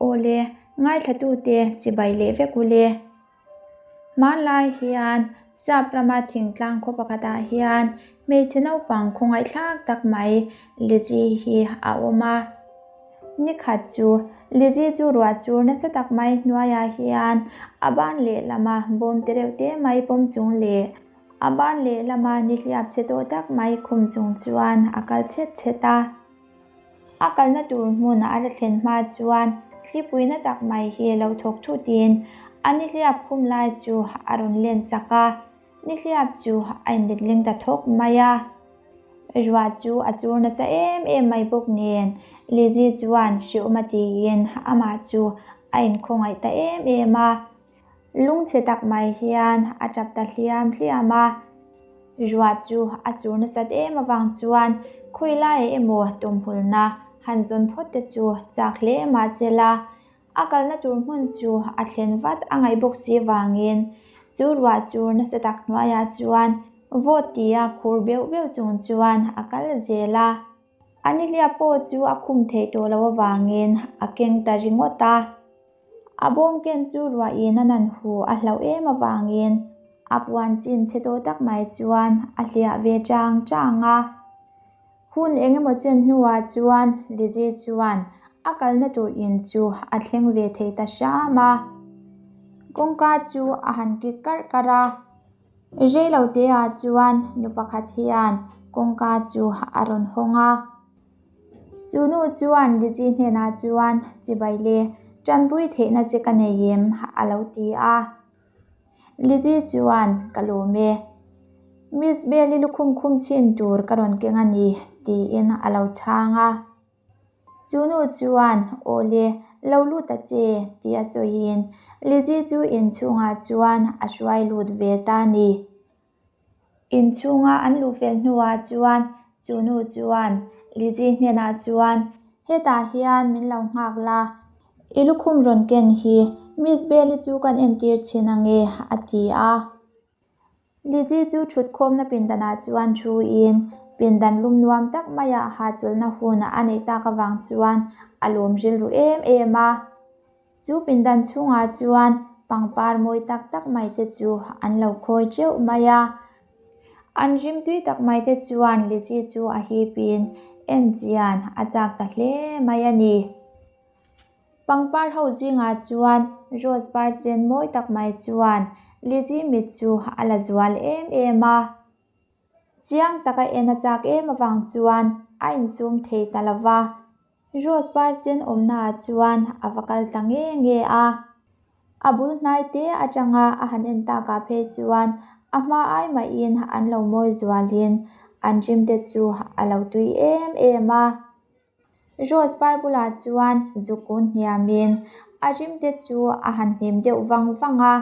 Awle, ngaithlatute chibai leh vek ule. Hmanlai hian Sap rama thingtlang khaw pakhatah hian hmeichhe naupang khawngaihthlak tak mai Lizzy hi a awm a. Nikhat chu Lizzy chu ruah chur nasa tak mai hnuaiah hian a ban lehlama bawm te reuh te mai pawm chung leh a ban lehlama nihliap chhe tawh tak mai khum chung chuan a kal chhet chhet a. A kalna tur hmun a la thlen hma chuan thlipuina tak mai hi lo thawk thutin a nihliap khum lai chu a rawn len sak a, nihliap chu a inletling ta thawk mai a. Ruah chu a chur nasa em em mai bawk nen Lizzy chuan hriawm a tiin amah chu a inkhawngaih ta em em a. Lungchhe tak mai hian a tap ta hliam hliam a, ruah chu a sur nasat em avang chuan khawi lai emaw tumhulna han zawn phawt te chu chak hle mahsela a kalna tur hmun chu a thlen vat a ngaih bawk si vangin chu ruah chu nasa tak hnuaiah chuan vawt tia khur beuh beuh chung chuan a kal zel a. A nihliap pawh chu a khum theih tawh loh avangin a keng ta ringawt a. A bawm ken chu ruahin a nan hu a hlauh em avangin a puan chin chhe tawh tak mai chuan a hliah ve chang chang a. Hun eng emaw chen hnuah chuan Lizzy chuan a kalna tur in chu a thleng ve thei ta hram a. Kawngka chu a han kik karh karh a. Reiloteah chuan nu pakhat hian kawngka chu a rawn hawng a. Chu nu chuan Lizzy hnenah chuan chibai le tanpui theihna che ka nei em a lo ti a. Lizzy chuan ka lawm e. Miss Bell-i lukhum khum chhin tur ka rawn keng a ni tiin a lo chhang a. Chu nu chuan aw le lo lut ta che tih a sawiin Lizzy chu inchhungah chuan a hruai lut ve ta a ni. Inchhunga an luh fel hnuah chuan chu nu chuan Lizzy hnenah chuan hetah hian min lo nghak la, i lukhum rawn ken hi Miss Bell-i chu kan entir thin ange a ti a. Lizzy chu thutkhawmna pindanah chuan thuin pindan lum nuam tak maiah hahchawlhna hun a neih tak avang chuan a lawm rilru em em a. Chu pindan chhungah chuan pangpar mawi tak tak mai te chu an lo khawi teuh mai a. An rim tui tak mai te chuan Lizzy chu a hipin en chian a chak ta hle mai a ni. Pangpar ho zingah chuan rose par sen mawi tak mai chuan Lizzy mit chu a la zual em em a. Chiang taka en a chak em avang chuan a insum thei ta lo va. Rose par sen awmnaah chuan a va kal ta nge nge a. A bul hnai te atanga a han en takah phei chuan a hma ai mahin an lo mawi zualin an rim te chu a lo tui em em a. Rose par bulah chuan zukun hniamin a rim te chu a han hnim deuh vang vang a.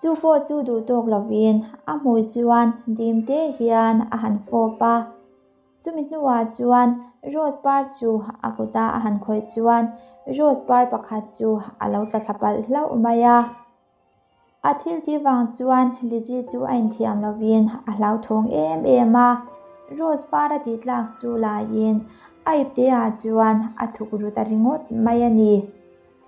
Chu pawh chu duh tawk lovin a hmui chuan dim te hian a han fawp a. Chumi hnuah chuan Rose par chu a kuta a han khawih chuan Rose par pakhat chu a lo tla thla palh hlauh mai a. A thil tih vang chuan Lizzy chu a inthiam lovin a hlauthawng em em a. Rose par a tih tlak chu laiin a ipteah chuan a thuk ru ta ringawt mai a ni.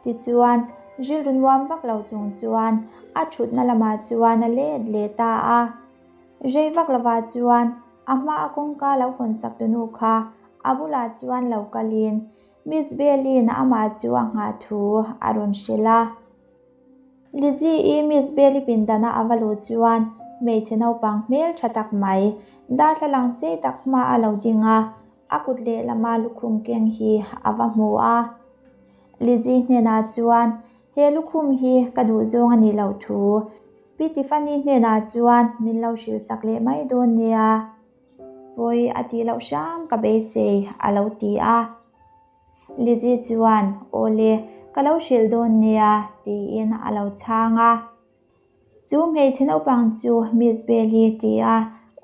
Tichuan, rilru nuam vak lo chung chuan a thutna lamah chuan a let leh ta a. Rei vak lovah chuan a hmaa kawngka lo hawn sak tu nu kha a bulah chuan lo kalin Miss Bell-i'n amah chu a nghah thu a rawn hrilh a. Lizzie-i Miss Bell-i pindana a va luh chuan hmeichhe naupang hmel tha tak mai, darthlalang sei tak hma a lo ding a, a kut lehlama lukhum keng hi a va hmu a. Lizzie hnenah chuan, He lukhum hi ka duh zawng a nih loh thu. Pi Tiffany hnenah chuan min lo hrilh sak leh mai dawn nia. Pawi a tih loh hram ka beisei a lo ti a. Lizzie chuan, Awle, ka lo hrilh dawn nia tiin a lo chhang a. Chu hmeichhe naupang chu Miss Bailey tia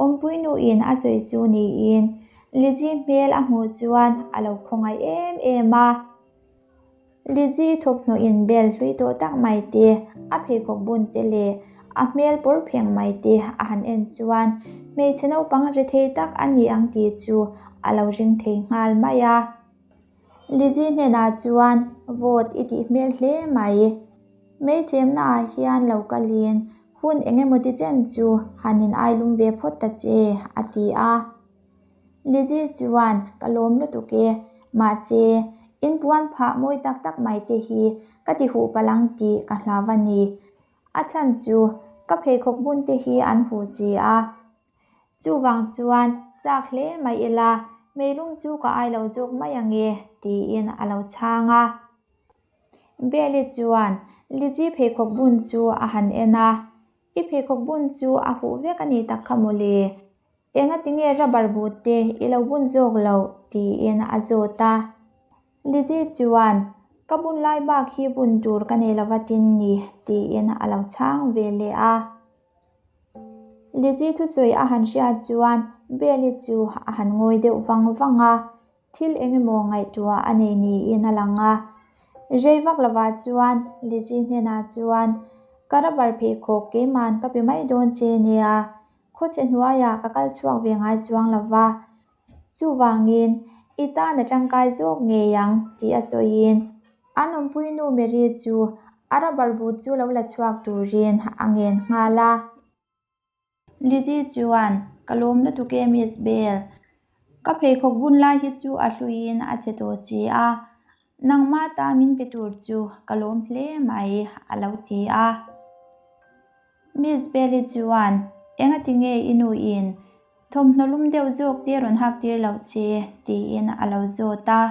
awmpui nuin a sawi chu niin Lizzie hmel a hmuh chuan a lo khawngaih em em a. Lizzie thawmhnaw inbel hlui tawh tak mai te, a pheikhawk bun te leh a hmel pawr pheng mai te a han en chuan hmeichhe naupang ri thei tak a ni ang tih chu a lo ring thei nghal mai a. Lizzy hnenah chuan Vawt i tih hmel hle mai. Meichemna ah hian lo kalin hun eng emaw ti chen chu han in ailum ve phawt ta che, a ti a. Lizzy chuan Ka lawm lutuk e, mahse in puan phah mawi tak tak mai te hi ka ti huh palh ang tih ka hlau a ni. A chhan chu ka pheikhawk bun te hi an huh si a. Chuvang chuan chak hle mai ila, meilum chu ka ai lo zawk mai ang e, tiin a lo chhang a. Beli chuan Lizzy pheikhawk bun chu a han en a, I pheikhawk bun chu a huh vek a ni tak kha mawle, engatinge rubber boot te i lo bun zawk loh? tiin a zawt a. Lizzy chuan, Ka bun lai bak hi bun tur ka nei lova tin ni, tiin a lo chhang ve leh a. Lizzy thusawi a han hriat chuan Beli chu a han ngawi deuh vang vang a, thil eng emaw ngaihtuah a nei niin a lang a. Rei vak lovah chuan Lizzy hnenah chuan, Ka rubber pheikhawk keiman ka pe mai dawn che nia, khawchhe hnuaiah ka kal chhuak ve ngai chuang lova, Chuvangin, i tan a tangkai zawk ngei ang tih a sawiin an awmpui nu Mary chu a rubber boot chu lo la chhuak turin a ngen nghal a. Lizzy chuan, Ka lawm lutuk e Miss Bell. Ka pheikhawk bun lai hi chu a hluiin a chhe tawh si a, nangmah ta min pe tur chu ka lawm hle mai a lo ti a. Miss Belly chuan, Engatinge i nuin Thawmhnaw lum deuh zawk te rawn hak tir loh che, tiin a lo zawt a.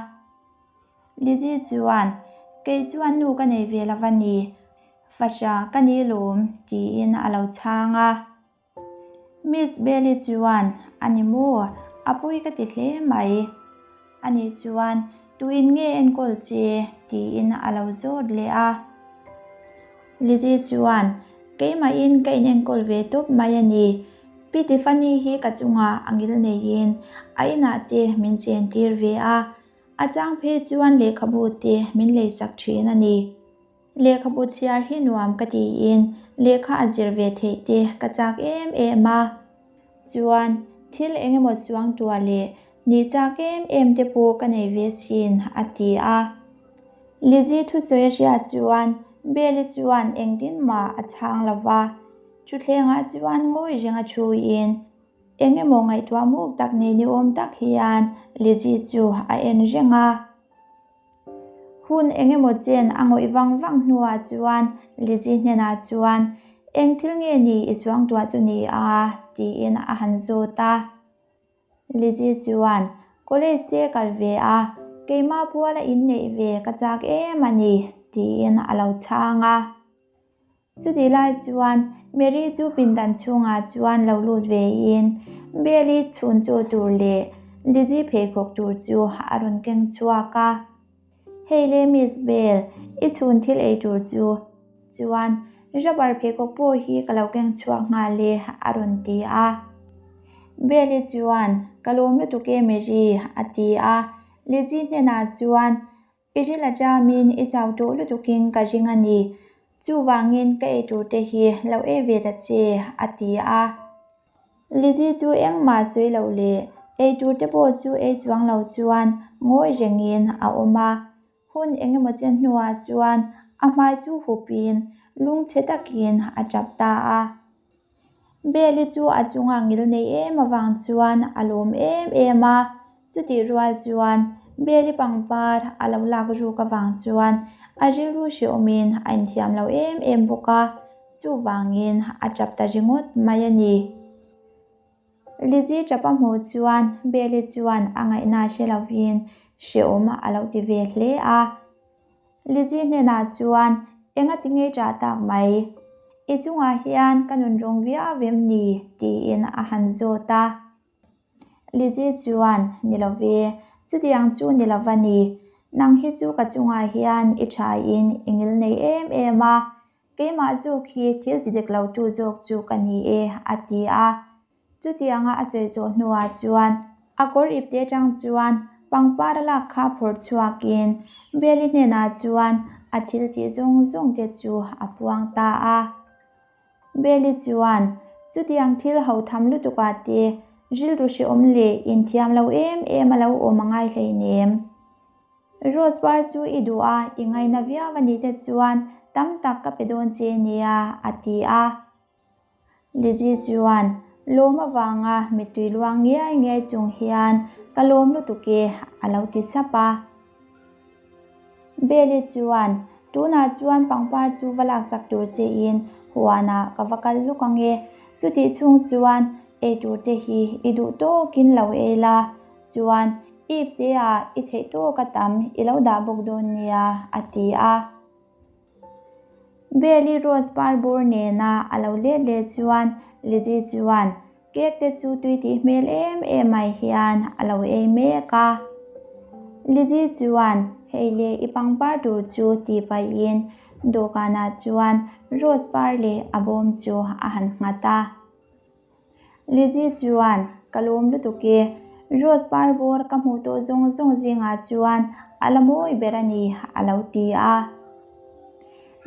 Lizzy chuan, Kei chuan nu ka nei ve lova ni, fahra ka ni lawm, tiin a lo chhang a. Miss Belly chuan, A ni maw, a pawi ka ti hle mai. Ani chuan, Tuin nge enkawl che? tiin a lo zawt leh a. Lizzy chuan, Keimahin ka inenkawl ve tawp mai a ni. Pi Tiffany hi ka chungah a ngil neiin a inah te min chentir ve a, a chang phei chuan lehkhabu te min leisak thin a ni. Lehkhabu chhiar hi nuam ka tiin lehkha a zir ve theih te ka chak em em a. Chuan thil eng emaw suang tua leh nih chak em em te pawh ka nei ve sin a ti a. Lizzy thusawi a hriat chuan Belle chuan engtin mah a chhang lo va, thutthlengah chuan ngawi reng a thuin eng emaw ngaihtuah muk tak nei ni awm tak hian Lizzy chu a en reng a. Hun eng emaw chen a ngawih vang vang hnuah chuan Lizzy hnenah chuan, Eng thil nge ni i chuang tuah chu ni a? tiin a han zawt a. Lizzy chuan, College te kal ve a, keimah puala inneih ve ka chak em a ni, tiin a lo chhang a. Chutih lai chuan Mary chu pindan chhungah chuan lo lut vein Beli chhun chaw tur leh Lizzy pheikhawk tur chu a rawn keng chhuak a. Hei le Miss Bell, i chhun thil ei tur chu. Chuan rubber pheikhawk pawh hi ka lo keng chhuak nghal e a rawn ti a. Beli chuan, Ka lawm lutuk e Mary a ti a. Lizzy hnenah chuan I ril a chamin i chau tawh lutukin ka ring a ni. Chuvangin ka ei tur te hi lo ei ve ta che, a ti a. Lizzy chu engmah sawi loh leh ei tur te pawh chu ei chuang lo chuan ngawi rengin a awm a. Hun eng emaw chen hnuah chuan a hmai chu hupin lungchhe takin a tap ta a. Beli chu a chunga ngil nei em avang chuan a lawm em em a, chutih rual chuan Beli pangpar a lo lak ruk avang chuan a rilru hrehawmin a inthiam lo em em bawk a, chuvangin a tap ta ringawt mai a ni. Lizzy tap a hmuh chuan Beli chuan a ngaihna hre lovin hrehawm a lo ti ve hle a. Lizzy hnenah chuan, Engati nge ṭah tak mai? I chungah hian ka nun rawng viau em ni? tiin a han zawt a. Lizzy chuan, Ni lo ve, chutiang chu ni lo va ni. Nang hi chu ka chungah hian i ṭhain i ngil nei em em a, keimah zawk hi thil ti dik lotu zawk chu ka ni e, a ti a. Chutianga a sawi zawh hnuah chuan a kawr ipte atang chuan pangpar a lak kha phawrh chhuakin Beli hnenah chuan a thil tih zawng zawng te chu a puang ta a. Beli chuan chutiang thil ho tham lutukah te rilru hrehawm leh inthiam lo em em a lo awm a ngai hleinem. Rose par chu i duh a, i ngaina viau a nih te chuan tam tak ka pe dawn che nia, a ti a. Lizzy chuan lawm avanga mittui luang ngiai ngiai chung hian ka lawm lutuk e, a lo ti sap a. Beli chuan tunah chuan pangpar chu va laksak tur chein huanah ka va kal luk ang e, chutih chhung chuan eitur te hi i duh tawkin lo ei la, chuan ip te ah i theih tawk a tam i lo dah bawk dawn nia, a ti a. Beli rose par bur nena a lo let leh chuan Lizzy chuan cake te chu tui tih hmel em em mai hian a lo ei mek a. Lizzy chuan hei leh i pangpar tur chu tih pahin dawhkanah chuan rose par leh a bawm chu a han nghat a. Lizzy chuan, Ka lawm lutuk e, Rose par bawr ka hmuh tawh zawng zawng zingah chuan a la mawi ber a ni, a lo ti a.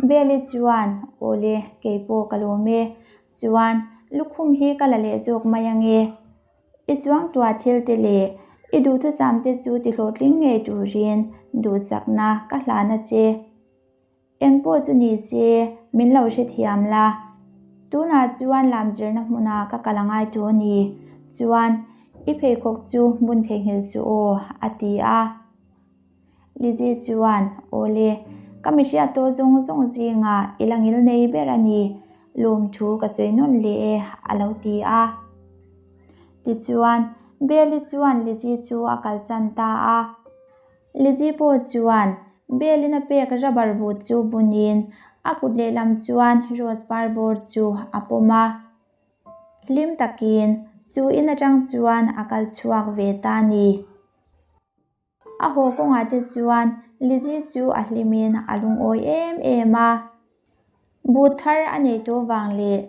Belle chuan, Awle, kei pawh ka lawm e. Chuan, lukhum hi ka la leh zawk mai ange. I chuangtuah thil te leh i duhthusam te chu ti hlawhtling ngei turin duhsakna ka hlan a che. Engpawh chu ni se, min lo hrethiam la. Tunah chuan lam zirna hmunah ka kal a ngai tawh a ni. Chuan, i pheikhawk chu bun theihnghilh suh aw, a ti a. Lizzy chuan, Awle, ka mi hriat tawh zawng zawng zingah i la ngil nei ber a ni, lawmthu ka sawi nawn leh e, a lo ti a. Tichuan, Belle chuan Lizzy chu a kalsan ta a. Lizzy pawh chuan Bell-in a pek rubber boot chu bunin a kut lehlam chuan rose par bawr chu a pawm a. Hlim takin chu in atang chuan a kal chhuak ve ta a ni. A haw kawngah te chuan Lizzy chu a hlimin a lungawi em em a. Boot thar a nei tawh vang leh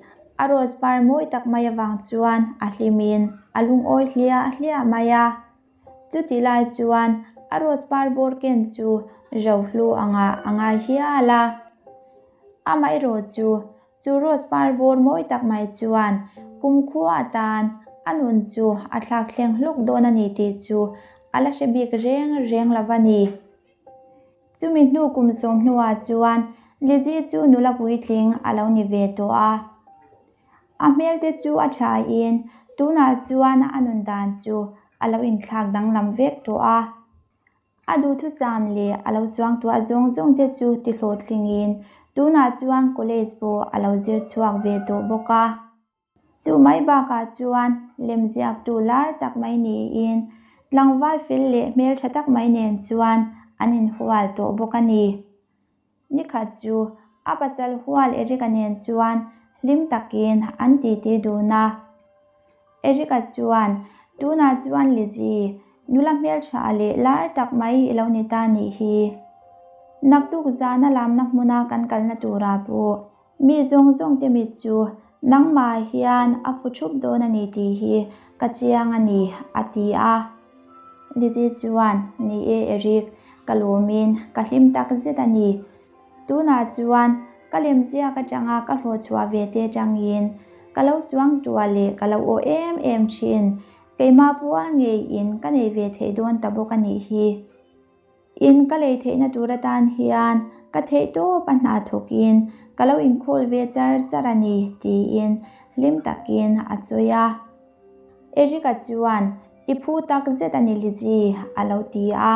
a rose par mawi tak mai avang chuan a hlimin a lungawi hliah hliah mai a. Chutih lai chuan a rose par bawr ken chu rohlu angah a ngai hial a. Amaherawh chu, chu rose par bawr mawi tak mai chuan kumkhua atan a nun chu a thlak thleng hlawk dawn a ni tih chu a la hre bik reng reng lo a ni. Chumi hnu kum sawm hnuah chuan Lizzy chu nula puitling a lo ni ve tawh a. A hmel te chu a thain tunah chuan a nun dan chu a lo inthlak danglam vek tawh a. A duhthusam leh a lo chuangtuah zawng zawng te chu ti hlawhtlingin tunah chuan college pawh a lo zir chhuak ve tawh bawk a. Chu mai bakah chuan lemziaktu lar tak mai niin tlangval fel leh hmeltha tak mai nen chuan an inhual tawh bawk a ni. Nikhat chu a pasal hual Eric-a nen chuan hlim takin an titi dun a. Eric-a chuan, Tunah chuan Lizzy, nula hmeltha leh lar tak mai i lo ni ta nih hi. Naktuk zana lamna hmuna kan kalna turah pawh Mi zawng zawng te mit chu nangmah hian a fu thup dawn a ni tih hi ka chiang a ni, a ti a. Lizzy chuan, Ni e Eric, ka lawmin ka hlim tak zet a ni. Tunah chuan ka lemziak atanga ka hlawhchhuah ve te atangin ka lo suang tuah leh ka lo aw em em thin, keimah pual ngeiin ka nei ve thei dawn ta bawk a nih hi. In ka lei theihna tur atan hian ka theih tawp a hna thawkin ka lo inkhawl ve char char a ni, tiin hlim takin a sawi a. Eric-a chuan, I phu tak zet a ni Lizzy, a lo ti a.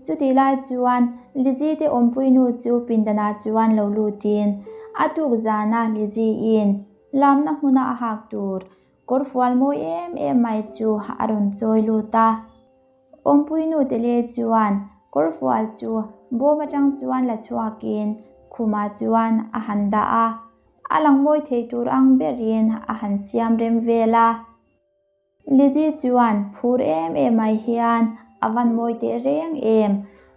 Chutih lai chuan Lizzy te awmpuinu chu pindanah chuan lo lutin a tuk zana Lizzy-in lamna hmuna a hak tur kawrfual mawi em em mai chu a rawn chawi lut a. Awmpuinu Tele chuan kawrfual chu bawm atang chuan la chhuakin khumah chuan a han dah a, a lang mawi thei tur ang berin a han siam rem vel a. Lizzy chuan phur em em mai hian a van mawi teh reng em,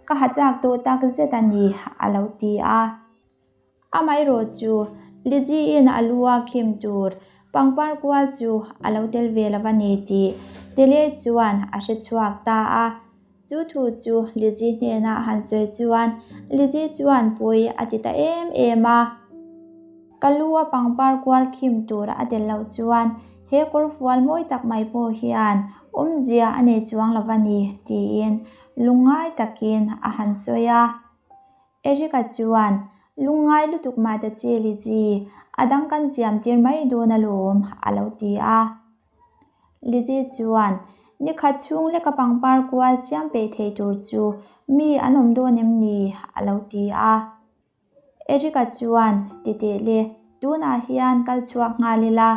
ka ha chak tawh tak zet a ni a lo ti a. Amaherawh chu Lizzy-in a lu a khim tur pangpar kual chu a lo tel ve lo a ni tih Tele chuan a hre chhuak ta a. Chu thu chu Lizzy hnenah han sawi chuan Lizzy chuan pawi a ti ta em em a. Ka lu a pangpar kual khim tur a tel loh chuan he kawrfual mawi tak mai pawh hian awmzia a nei chuang lo a ni tiin. lungngai takin a han sawi a. Eric-a chuan, Lungngai lutuk mah ta che Lizzy, a dang kan siam tir mai dawn alawm, a lo ti a. Lizzy chuan, Ni khat chhung leka pangpar kual siam peih thei tur chu mi an awm dawn em ni? a lo ti a. Eric-a chuan, Ti teh le, tunah hian kal chhuak nghal ila.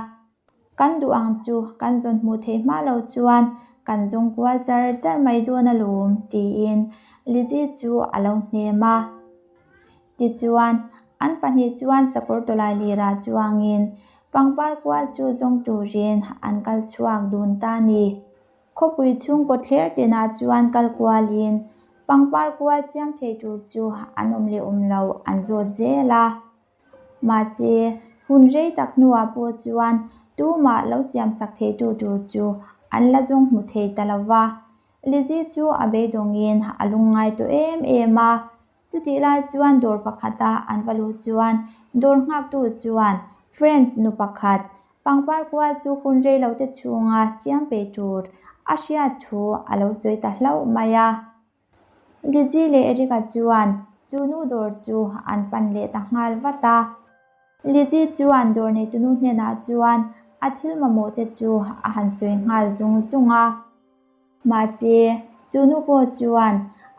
Kan duh ang chu kan zawn hmuh theih hma lo chuan kan zawng kual char char mai dawn alawm, tiin Lizzy chu a lo hnem a. Tichuan, an pahnih chuan sakawr tawlai lirah chuangin pangpar kual chu zawng turin an kal chhuak dun ta a ni. Khawpui chhungkaw thler tinah chuan kal kualin pangpar kual siam thei tur chu an awm leh awm lo an zawt zel a. Mahse, hun rei tak hnuah pawh chuan tumah lo siamsak theitu tur chu an la zawng hmu thei ta lo va. Lizzy chu a beidawngin a lungngai tawh em em a. Chutih lai chuan dawr pakhata an va luh chuan dawr nghaktu chuan French nu pakhat pangpar kual chu hun rei lo te chhunga siam peih tur a hriat thu a lo sawi ta hlauh mai a. Lizzy leh Eric-a chuan chu nu dawr chu an pan leh ta nghal vat a. Lizzy chuan dawr neitunu hnenah chuan a thil mamawh te chu a han sawi nghal zung zung a. Mahse, chu nu pawh chuan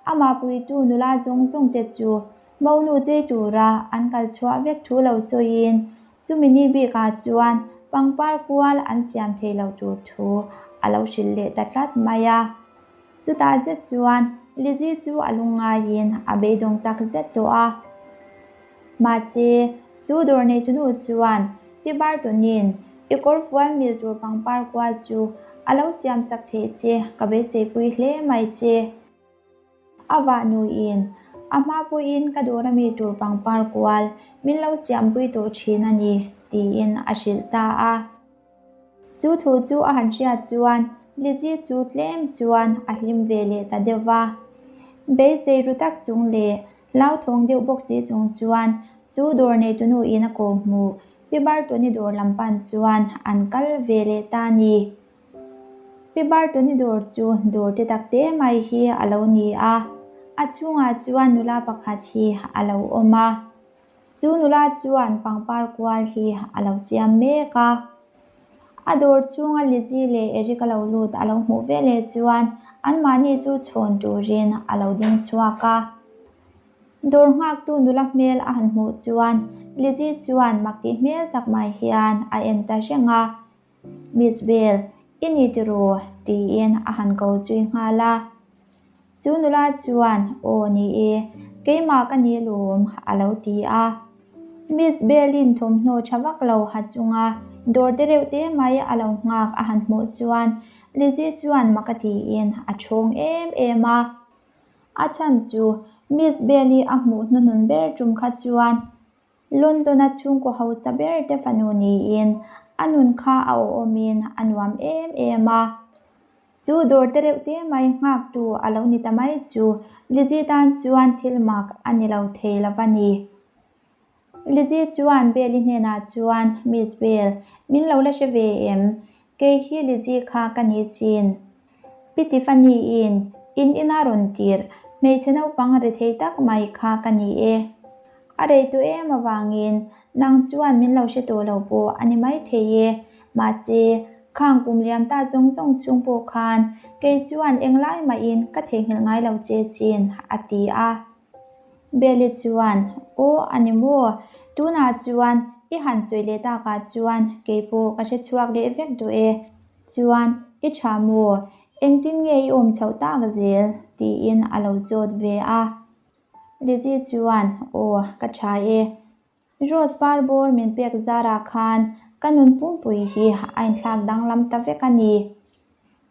amah puitu nula zawng zawng te chu monu chei tura an kal chhuah vek thu lo sawiin chumi ni bikah chuan pangpar kual an siam thei lo tur thu a lo hrilh leh ta tlat mai a. Chutah zet chuan Lizzy chu a lungngaiin a beidawng tak zet tawh a. Mahse, chu dawr neitunu chuan Pi Bartonin i kawr fual mil tur pangpar kual chu a lo siamsak theih che ka beiseipui hle mai che. A vah nuin a hma pawhin ka dawr ami tur pangpar kual min lo siampui tawh thin a ni, tiin a hrilh ta a. Chu thu chu a han hriat chuan Lizzy chu tlem chuan a hlim ve leh ta deuh va. Beisei ru tak chung leh hlauthawng deuh bawk si chung chuan chu dawr neitunu in a ko hmuh Pi Bartoni dawr lam pan chuan an kal ve leh ta a ni. Pi Bartoni dawr chu dawr te tak te mai hi a lo ni a, a chhungah chuan nula pakhat hi a lo awm a. Chu nula chuan pangpar kual hi a lo siam mek a. A dawr chhunga Lizzy leh Eric a lo lut a lo hmuh veleh chuan anmahni chu chhawn turin a lo ding chhuak a. Dawr nghaktu nula hmel a han hmuh chuan Lizzy chuan mak tih hmel tak mai hian a en ta reng a. Miss Bell, i ni tiraw? tiin a han ko zui nghal a. Chu nula chuan, Aw ni e, keimah ka ni lawm, a lo ti a. Miss Bell-in thawmhnaw tha vak lo ha chunga dawr te reuh te mai a lo nghak a han hmuh chuan Lizzy chuan mak a tiin a thawng em em a. A chhan chu Miss Bell-i a hmuh hnuhnun ber tum kha chuan London-a chhungkaw hausa ber te fanu niin a nun kha a awhawmin a nuam em em a. Chu dawr te reuh te mai nghaktu a lo ni ta mai chu Lizzy tan chuan thil mak a ni lo thei lo va ni. Lizzy chuan Bell-i hnenah chuan, Miss Bell, min lo la hre ve em? Kei hi Lizzy kha ka ni chin. Pi Tiffany-in in ina rawn tir hmeichhe naupang ri thei tak mai kha ka ni e. A rei tawh em avangin nang chuan min lo hre tawh lo pawh a ni maithei e. Mahse, khang kum liam ta zawng zawng chhung pawh khan kei chuan englai mahin ka theihnghilh ngai lo che chin, a ti a. Beli chuan, Aw, a ni maw? Tunah chuan i han sawi leh takah chuan kei pawh ka hre chhuak leh vek duh e. Chuan, I tha maw? Engtin nge i awm chhoh tak zel? tiin a lo zawt ve a. Lizzy chuan, Aw, ka tha e. Rose par bawr min pek zarah khan ka nun pumpui hi a inthlak danglam ta vek a ni.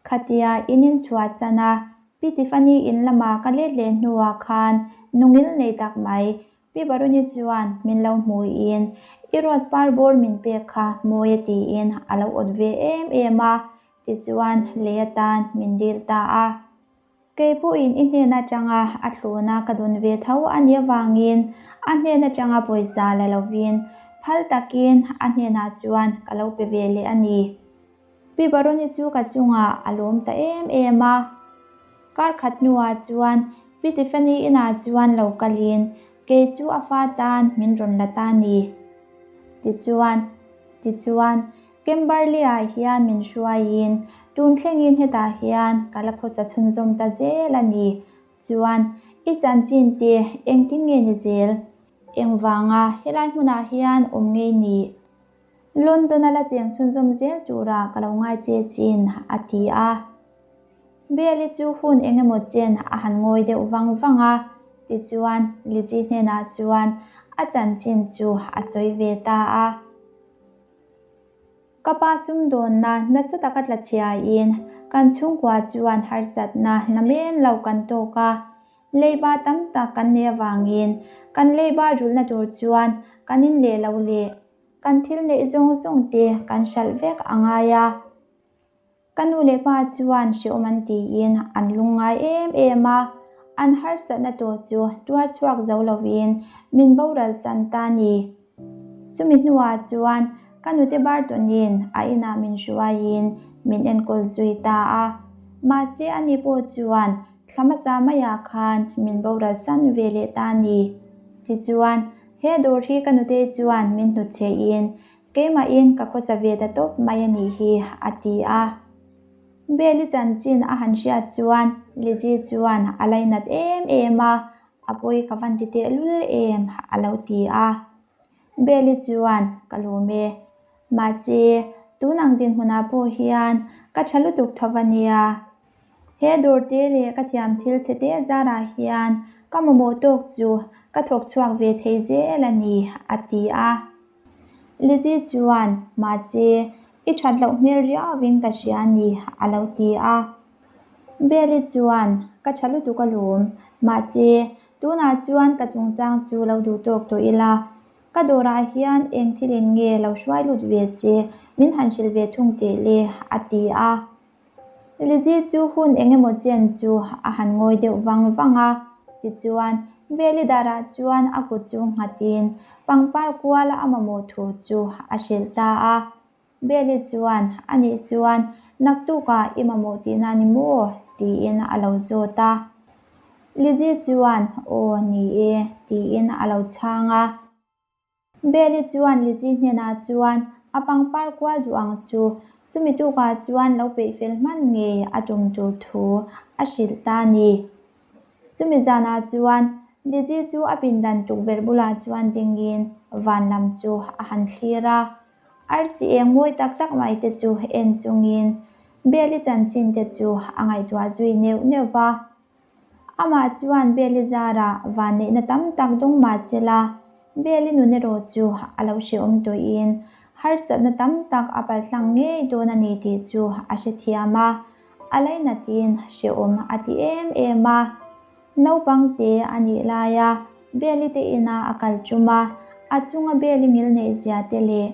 Khatia in inchhuahsan a, Pi Tiffany in lama ka let leh hnuah khan nungil nei tak mai Pi Baruni chuan min lo hmuiin i rose par bawr min pek kha mawi a tiin a lo awt ve em em a, tichuan lei atan min dil ta a. Kei pawhin i hnen atanga a thluna ka dawn ve tho a nih avangin a hnen atanga pawisa la lovin phal takin a hnenah chuan ka lo pe ve leh a ni. Pi Baroni chu ka chungah a lawm ta em em a. Kar khat hnuah chuan Pi Tiffany inah chuan lo kalin kei chu a fa tan min rawn la ta ni. Tichuan, tichuan, Kimberley-ah hian min hruaiin tun thlengin hetah hian ka la khawsa chhunzawm ta zel a ni. Chuan, i chanchin te engtin nge ni zel? Engvanga helai hmunah hian awm ngei ni? London-a la cheng chhunzawm zel tura ka lo ngai che chin, a ti a. Belle-i chu hun eng emaw chen a han ngawi deuh vang vang a, tichuan Lizzie hnenah chuan a chanchin chu a sawi ve ta a. Ka pa sumdawnna nasa taka tla chhiain kan chhungkua chuan harsatna namen lo kan tawk a, leiba tam tak kan neih avangin kan leiba rulhna tur chuan kan in leh lo leh kan thil neih zawng zawng te kan hralh vek a ngai a. Ka nu leh pa chuan hrehawm an tiin an lungngai em em a, an harsatna tawh chu tuar chhuak zo lovin min boral san ta ni. Chumi hnuah chuan ka nute Bartonin a inah min hruaiin min enkawl zui ta a, mahse ani pawh chuan thla hmasa maiah khan min boral san ve leh ta ni. Tichuan, he dawr hi ka nute chuan min hnutchhehin Keimahin ka khawsa ve ta tawp mai a nih hi, a ti a. Beli chanchin a han hriat chuan Lizzie chuan a lainat em em a, A pawi ka van ti tehlul em, a lo ti a. Beli chuan, Ka lawm e. Mahse, tun ang dinhmunah pawh hian ka tha lutuk tho a nia. He dawrte leh ka thiam thil chhe te zarah hian ka mamawh tawk chu ka thawk chhuak ve thei zel a ni, a ti a. Lizzie chuan, Mahse, i that loh hmel riauin ka hria a ni, a lo ti a. Belle chuan, Ka tha lutuk alawm. Mahse, tunah chuan ka chungchang chu lo duh tawk tawh ila. Ka dawrah hian eng thilin nge lo hruai lut ve che, min han hrilh ve thung teh le, a ti a. Lizzie chu hun eng emaw chen chu a han ngawi deuh vang vang a, tichuan Belle darah chuan a kut chu nghatin pangpar kuala a mamawh thu chu a hrilh ta a. Belle chuan, Anih chuan naktukah i mamawh tihna ni maw? tiin a lo zawt a. Lizzie chuan, Aw ni e, tiin a lo chhang a. Belle chuan Lizzie hnenah chuan a pangpar kual duh ang chu chumi tukah chuan lo peih fel hman ngei a tum tur thu a hrilh ta a ni. Chumi zanah chuan Lizzie chu a pindan tukverh bulah chuan dingin van lam chu a han thlir a. Arsi eng mawi tak tak mai te chu en chungin Belle chanchin te chu a ngaihtuah zui neuh neuh va. Amah chuan Beli zarah vanneihna tam tak dawng mah se la, Beli nun erawh chu a lo hrehawm tawhin harsatna tam tak a paltlang ngei dawn a ni tih chu a hrethiam a, a lainatin hrehawm a ti em em a. Naupang te a nih laia Beli te ina a kal tum a, a chunga Beli ngil neih zia te leh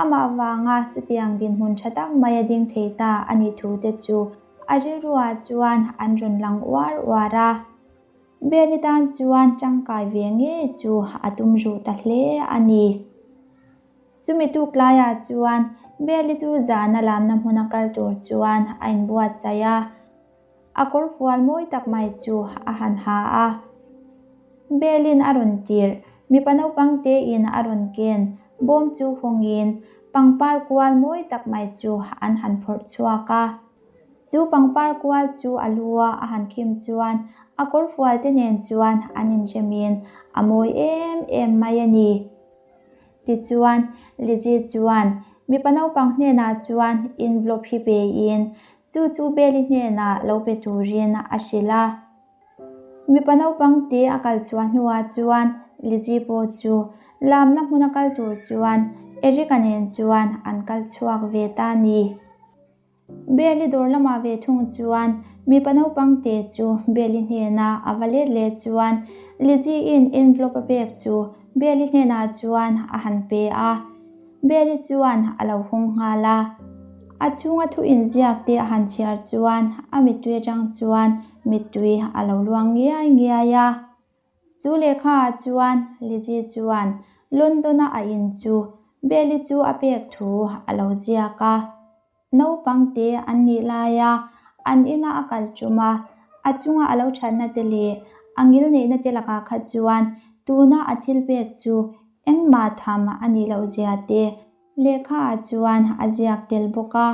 amah vanga chutiang dinhmun tha tak mai a ding thei ta a nih thu te chu A rilruah chuan an rawn lang uar uar a, Beli tan chuan tangkai ve ngei chu a tum ruh ta hle a ni. Chumi tuk laiah chuan Beli chu zana lamna hmuna kal tur chuan a inbuatsaih a, a kawr fual mawi tak mai chu a han ha a. Belin a rawn tirh, mipa naupang tein a rawn ken bawm chu hawngin pangpar kual mawi tak mai chu an han phawrh chhuak a. Chu pangpar kual chu a lu a a han khim chuan a kawr fual te nen chuan an inremin a mawi em em mai a ni. Tichuan, Lizzie chuan mipa naupang hnenah chuan envelope hi pein chu chu Beli hnenah lo pe turin a hrilh a. Mipa naupang te a kal chhuah hnuah chuan Lizzie pawh chu lamna hmuna kal tur chuan Eric-a nen chuan an kal chhuak ve ta a ni. Beli dawr lamah ve thung chuan mipa naupang te chu Beli hnena a va let leh chuan Lizzie-in envelope a pek chu Beli hnenah chuan a han pe a. Beli chuan a lo hawng nghal a. A chhunga thu inziak te a han chhiar chuan a mittui atang chuan mittui a lo luang ngiai ngiai a. Chu lehkhaah chuan Lizzie chuan London-a a in chu Beli chu a pek thu a lo ziak a. Naupang te an nih laia an ina a kal tum a. A chunga a lo thatna te leh a ngilneihna te lakah kha chuan tuna a thil pek chu engmah tham a nih loh zia te lehkha ah chuan a ziak tel bawk a.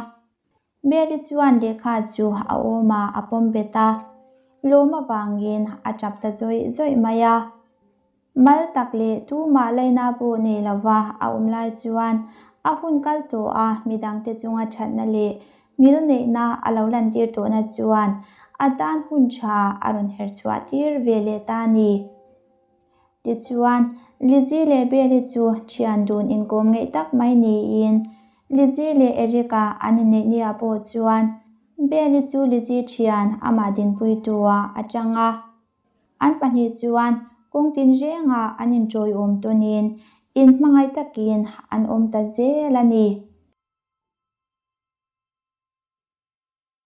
Beli chuan lehkha chu a awmah a pawm bet a, lawm avangin a tap ta zawih zawih mai a. Mal tak leh tumah laina pawh nei lova a awm lai chuan a hun kal tawh a midangte chunga thatna leh ngilneihna a lo lantir tawhna chuan a tan hun tha a rawn her chhuah tir ve leh ta a ni. Tichuan, Lizzie leh Beli chu thian dun inkawm ngeih tak mai niin Lizzie leh Eric-a an inneih niah pawh chuan Beli chu Lizzie thian amah dinpuitu-ah a tang a. An pahnih chuan kawng tinrengah an inṭawiawm tawnin inhmangaih takin an awm ta zel a ni.